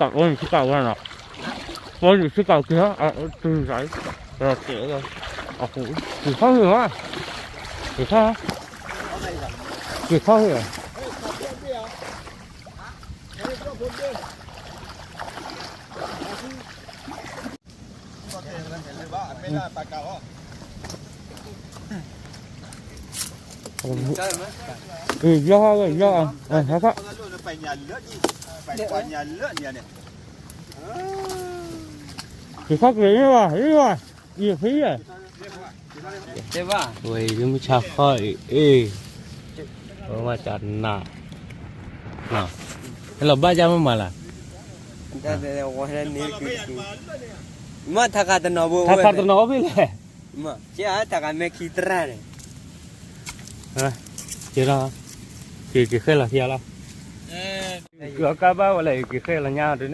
ကးဝဲန့ၣ် ဆံကးဝဲနီၤ, ဝဲန့ၣ်ဆံကးက့ၤဟီ, တုၤတၢ်, က့ၤထီၣ်ဟ့ၣ်ဝဲ, က့ၤထီၣ်, က့ၤထီၣ်ဟ့ၣ်ဝဲ. ယီၢ်, ယီၢ်, က့ၤထီၣ်က့ၤန့ၣ်ဘၣ်, အံၤဘၣ်, ယဖံယဲၢ်, ဝဲအံၤဒ်မုၢ်ဆါခီအံၤ, အ့ၣ်, ဝဲမၤကနး, ဟဲလီၤဘၣ်ကၢ်မ့ၢ်မးလၢ်, မ့ၢ်ထးခးတနီၤဘိ, ထးခးတနီၤအိၣ်ဖဲလဲၣ်, ထးခးမဲာ်ခံတရၣ်န့ၣ်, က့ၤလီၤ, က့ၤက့ၤဃဲလီၤခံလီၤ, က့ၤအီၣ်ကါဘၣ်ဝဲလဲၣ် က့ၤဃဲလီၤညါဒ်န့ၣ်